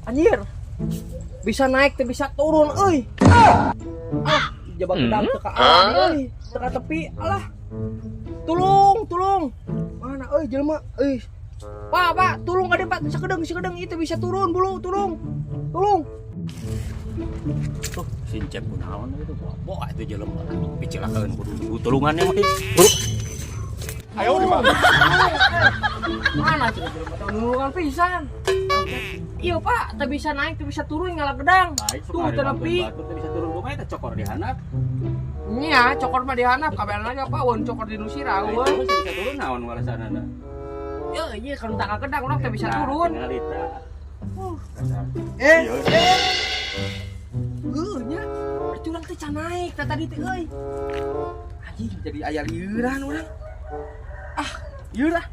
Anjir. Bisa naik teu bisa turun euy. Ah, jabak gedang teu ka arah euy, teu ka tepi. Alah. Tulung, tulung. Mana euy jelema euy. Pak, Pak, tulung ada Pak, sakedeung sakedeung itu bisa turun bulu, tulung. Tulung. Tuh, si Encep kunaon itu bawa itu jelema. Picilakaeun kudu tulungan mah. Buru. Ayo di mana? Mana cenah jelema teh nulungan pisan. Iya Pak, teu bisa naik, teu bisa turun ngala gedang. Tuh teu nepi. Teu bisa turun kumaha eta cokor di handap. Nya, cokor mah di handap, kabehan aja Pak, wan cokor di nu sirah Nah, euy. itu bisa turun naon walasanana. Ya, iya kalau tak gedang urang teu bisa turun. Tinggal eta. Eh, eh. Heuh nya. Berarti urang teh can naik tah tadi teh euy. Anjing jadi aya lieuran urang. Ah, lieur ah.